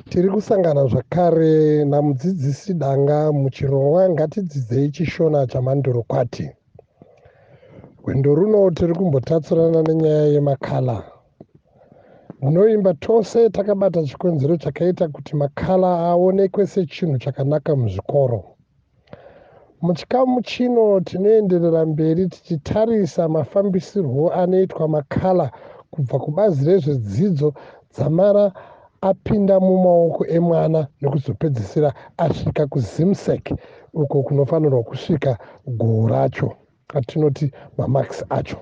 Tiri kusangana zvakare namudzidzisi Danga muchirongwa Ngatidzidzei Chishona Chamandorokwati. Rwendo runo tiri kumbotatsurana nenyaya yemakala. Munoimba tose takabata chikonzero chakaita kuti makala aonekwe sechinhu chakanaka muzvikoro. Muchikamu chino tinoenderera mberi tichitarisa mafambisirwo anoitwa makala kubva kubazi rezvedzidzo dzamara apinda mumaoko emwana nekuzopedzisira asvika kuZimsec uko kunofanirwa kusvika goho racho atinoti mamarks acho.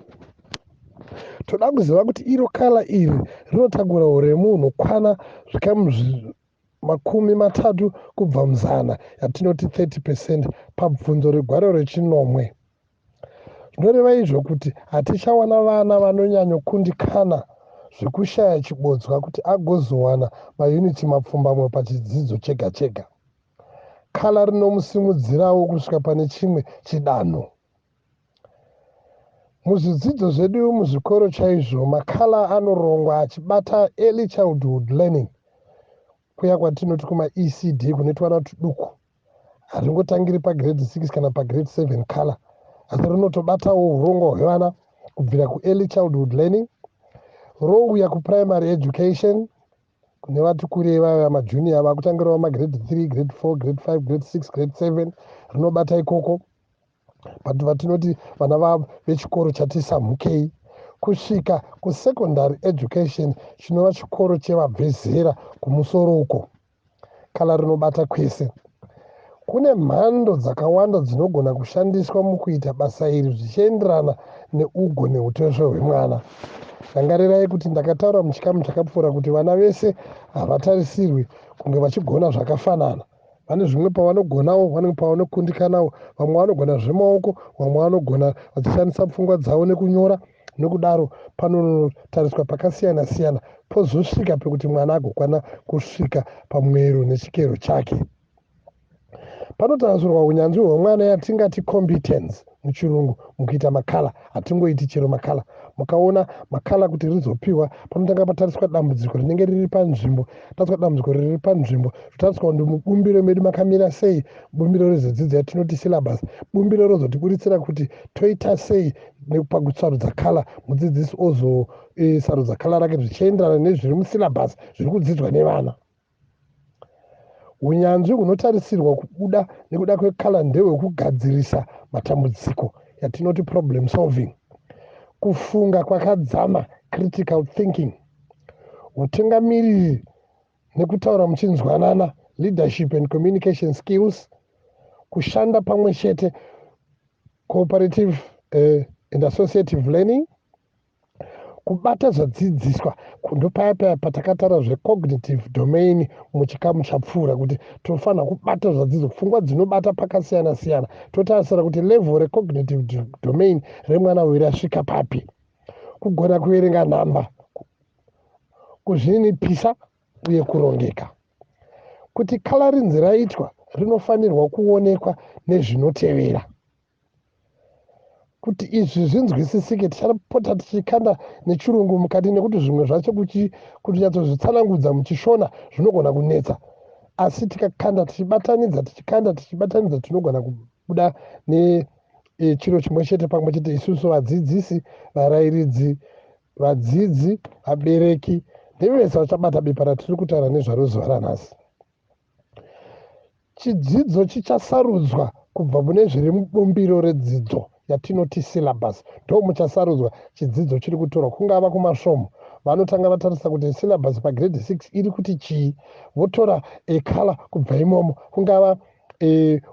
Toda kuziva kuti iro kala iri rinotakura uremu hunokwana zvikamu 30 kubva muzana yatinoti 30 percent pabvunzo regwaro rechinomwe. Zvinoreva izvo kuti hatichawana vana vanonyanyokundikana zvekushaya chibodzwa kuti agozowana mayuniti mapfumbamwe pachidzidzo chega chega. Kala rinomusimudzirawo kusvika pane chimwe chidanho. Muzvidzidzo zvedu muzvikoro chaizvo, makala anorongwa achibata early childhood learning kuya kwatinoti kumaECD kune twana tuduku. Haringotangiri pagrade 6 kana pagrade 7 kala, asi rinotobatawo urongwa hwevana kubvira kuearly childhood learning rouya kuprimary education kune vati kurei vaya majunior vakutangirawo magrade 3, grade 4, grade 5, grade 6, grade 7 rinobata ikoko. But vatinoti vana vechikoro chati samhukei kusvika kusecondary education chinova chikoro chevabve zera kumusoro uko, kala rinobata kwese. Kune mhando dzakawanda dzinogona kushandiswa mukuita basa iri zvichienderana neugo neutosvo hwemwana. Rangarirai kuti ndakataura muchikamu chakapfuura kuti vana vese havatarisirwi kunge vachigona zvakafanana. Vane zvimwe pavanogonawo, vane pavanokundikanawo. Vamwe vanogona zvemaoko, vamwe vanogona vachishandisa pfungwa dzavo nekunyora. Nokudaro panotariswa pakasiyana siyana pozosvika pekuti mwana agokwana kusvika pamwero nechikero chake. Panotarisirwa unyanzvi hwemwana yatingati competence muchirungu mukuita makala. Hatingoiti chero makala. Mukaona makala kuti rizopiwa, panotanga patariswa dambudziko rinenge riri panzvimbo, tariswa dambudziko riri panzvimbo, totariswa kuti mubumbiro medu makamira sei, bumbiro rezvedzidzo yatinoti syllabus. Bumbiro rozotiburitsira kuti toita sei pakusarudza kala. Mudzidzisi ozosarudza kala rake zvichienderana nezviri musyllabus zviri kudzidzwa nevana. Unyanzvi hunotarisirwa kubuda nekuda kwekala ndehwekugadzirisa matambudziko yatinoti problem solving, kufunga kwakadzama critical thinking, utungamiriri nekutaura muchinzwanana leadership and communication skills, kushanda pamwe chete cooperative and associative learning, kubata zvadzidziswa. Ndopaya paya patakataura zvecognitive domain muchikamu chapfuura kuti tofanira kubata zvadzidzo, pfungwa dzinobata pakasiyana siyana. Totarisira kuti level recognitive domain remwana uyu rasvika papi. Kugona kuverenga nhamba, kuzvininipisa uye kurongeka. Kuti kala rinzi raitwa rinofanirwa kuonekwa nezvinotevera. Kuti izvi zvinzwisisike, tichapota tichikanda nechirungu mukati nekuti zvimwe zvacho kuti nyatsozvitsanangudza muchishona zvinogona kunetsa, asi tikakanda tichibatanidza, tichikanda tichibatanidza, tinogona kubuda nechiro chimwe chete pamwe chete isusu vadzidzisi, varairidzi, vadzidzi, vabereki nevese vachabata bepa ratiri kutaura nezvaro zuva ranhasi. Chidzidzo chichasarudzwa kubva mune zviri mubumbiro redzidzo yatinoti syllabus. Ndo muchasarudzwa chidzidzo chiri kutorwa. Kungava kumasvomo, vanotanga vatarisa kuti syllabus pagrade 6 iri kuti chii, votora ekala kubva imomo. Kungava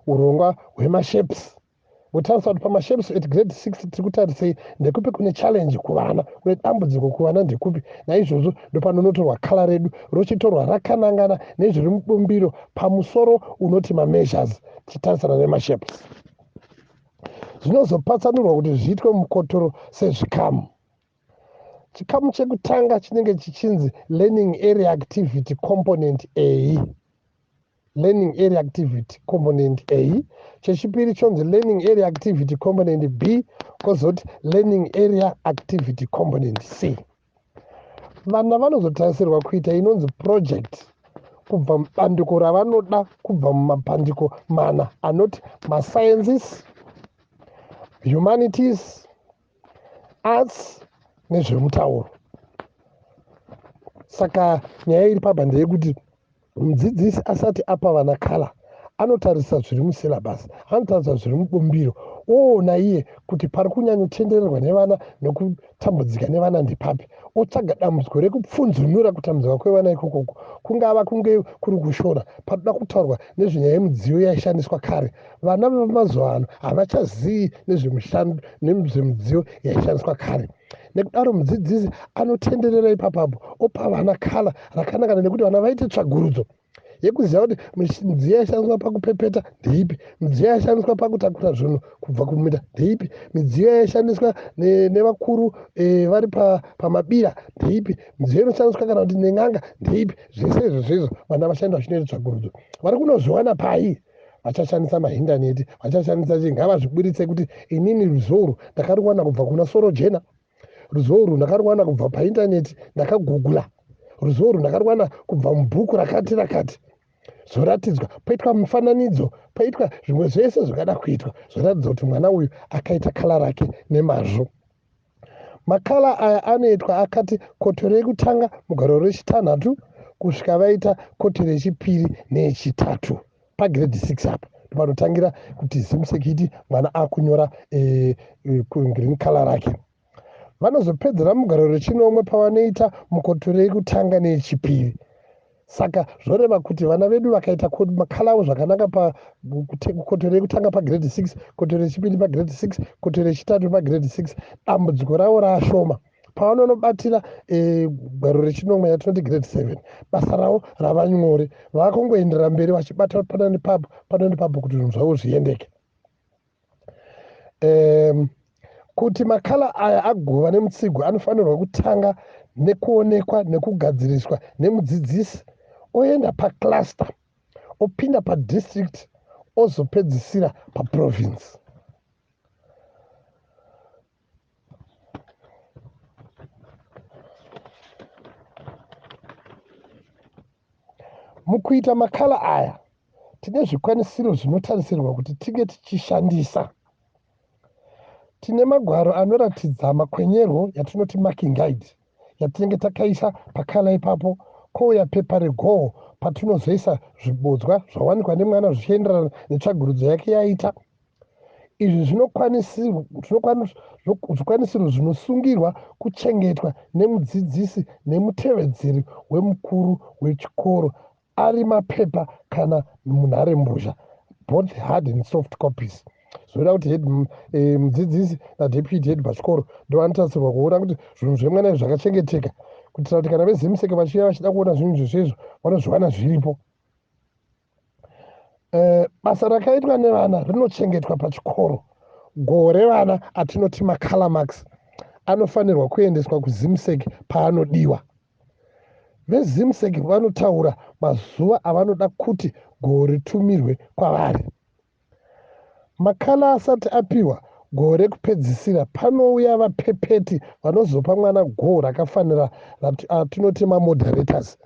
urongwa hwemashapes, votarisa kuti pamashapes at grade 6 tiri kutarisei, ndekupi kune challenge kuvana, kune dambudziko kuvana ndekupi. Naizvozvo ndopanonotorwa kala redu, rochitorwa rakanangana nezviri mubumbiro pamusoro unoti mameasures, tichitarisana nemashapes. Zvinozopatsanurwa kuti zviitwe mukotoro sezvikamu. Chikamu chekutanga chinenge chichinzi learning area activity component A, learning area activity component A. Chechipiri chonzi learning area activity component B, kwozoti learning area activity component C. Vana vanozotarisirwa kuita inonzi project. kubva mubandiko ravanoda kubva mumabandiko mana anoti masciences, humanities, arts nezvemutauro. Saka nyaya iri papa ndeyekuti mudzidzisi asati apa vana colour, anotarisa zviri musyllabus, anotarisa zviri mubumbiro, oona iye kuti pari kunyanyotendererwa nevana nekutambudzika nevana ndepapi, otsvaga dambudziko rekupfunzunura kutambudzika kwevana ikokoko. Kungava kunge kuri kushora, panoda kutaurwa nezvenyaya yemidziyo yaishandiswa kare. Vana vemazuva ano havachazivi nezvemidziyo yaishandiswa kare. Nekudaro mudzidzisi anotenderera ipapapo opa vana colour rakanaka, nekuti vana vaite tsvagurudzo yekuziva kuti midziyo yaishandiswa pakupepeta ndeipi, midziyo yaishandiswa pakutakura zvinhu kubva kuminda ndeipi, midziyo yaishandiswa nevakuru vari pamabira ndeipi, midziyo inoshandiswa kana kuti nen'anga ndeipi. Zvese izvo zvezvo vana vashanda vachinoita tsvagurudzo. Vari kunozviwana pai? Vachashandisa maindaneti, vachashandisa chii? Ngavazviburitse kuti inini ruzivo urwu ndakaruwana kubva kuna Sorojena, ruzivo urwu ndakaruwana kubva paindaneti, ndakagugula ruzivo urwu, ndakaruwana kubva mubhuku rakati rakati. Zvoratidzwa, poitwa mufananidzo, poitwa zvimwe zvese zvingada kuitwa, zvoratidza kuti mwana uyu akaita colour rake nemazvo. Macolour aya anoitwa akati kotoro yekutanga mugwaro rechitanhatu kusvika vaita kotoro yechipiri neyechitatu. Pagrade 6 apa ndopanotangira kuti ZIMSEC iti mwana akunyora green colour rake. Vanozopedzera mugwaro rechinomwe pavanoita mukotoro yekutanga neyechipiri. Saka zvoreva kuti vana vedu vakaita macolour avo zvakanaka pakotoro yekutanga pagrade 6, kotoro yechipiri pagrade 6, kotoro yechitatu pagrade 6, dambudziko ravo raashoma. Pavanonobatira gwaro rechinomwe yatinoti grade 7, basa ravo rava nyore, vakungoenderera mberi vachibata pano nepapo, pano nepapo, kuti zvinhu zvavo zviendeke. Kuti macolour aya agova nemutsigo, anofanirwa kutanga nekuonekwa nekugadziriswa nemudzidzisi, oenda pacluster, opinda padistrict, ozopedzisira paprovince. Mukuita macolour aya, tine zvikwanisiro zvinotarisirwa kuti tinge tichishandisa. Tine magwaro anoratidza makwenyerwo yatinoti marking guide yatinenge takaisa pacolour ipapo, kouya pepa regoho patinozoisa zvibodzwa zvawanikwa nemwana zvichienderana netsvagurudzo yake yaita. Izvi zvikwanisiro zvinosungirwa kuchengetwa nemudzidzisi nemutevedzeri wemukuru wechikoro ari mapepa kana munharembozha, both hard and soft copies. Zvoda kuti mudzidzisi nadeputy head pachikoro ndovanotarisirwa kuona kuti zvinhu zvemwana izvi zvakachengeteka, kuitira kuti kana veZIMSEC vachiuya vachida kuona zvinhu zvesvezvo, vanozviwana zviripo. Basa rakaitwa nevana rinochengetwa pachikoro. Goho revana atinoti macolour marks anofanirwa kuendeswa kuZIMSEC paanodiwa. VeZIMSEC vanotaura mazuva avanoda kuti goho ritumirwe kwavari. Macolour asati apiwa goho rekupedzisira, panouya vapepeti vanozopa mwana goho rakafanira atinoti mamoderators.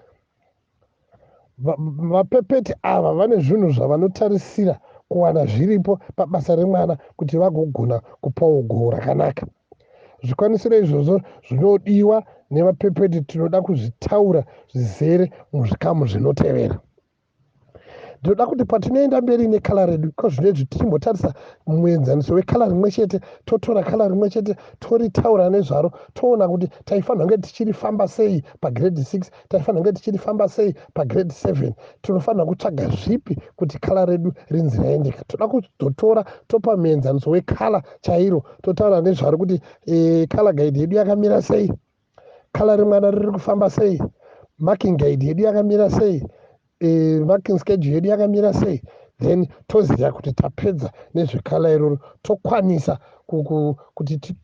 Vapepeti ava vane zvinhu zvavanotarisira kuwana zviripo pabasa remwana kuti vagogona kupawo goho rakanaka. Zvikwanisiro izvozvo zvinodiwa nevapepeti tinoda kuzvitaura zvizere muzvikamu zvinotevera. Ndinoda kuti patinoenda mberi necolour redu ko zvinezvi, tichimbotarisa muenzaniso wecolour rimwe chete, totora colour rimwe chete, toritaura nezvaro, toona kuti taifanira kunge tichirifamba sei pagrade 6, taifanira kunge tichirifamba sei pagrade 7, tinofanira kutsvaga zvipi kuti colour redu rinzi raendeka. Toda kuzotora topa muenzaniso wecolour chairo, totaura nezvaro kuti colour guide yedu yakamira sei, colour remwana riri kufamba sei, marking guide yedu yakamira sei, marking schedule yedu yakamira sei. Then toziva kuti tapedza nezvecolour iroro, tokwanisa kuti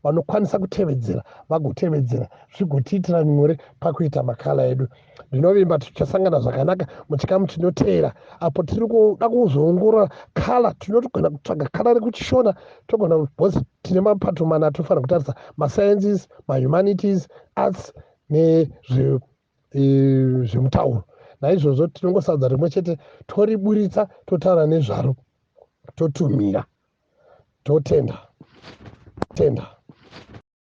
vanokwanisa kutevedzera vagotevedzera, zvigotiitira nyore pakuita macolour edu. Ndinovimba tichasangana zvakanaka muchikamu chinoteera apo tiri kuda kuzoongorora colour. Tinotogona kutsvaga colour rekuchishona, togona, because tine mapato mana atofanira kutarisa: masciences, mahumanities, arts nezvemutauro. Naizvozvo tinongosadza rimwe chete, toriburitsa, totaura nezvaro, totumira, totenda tenda.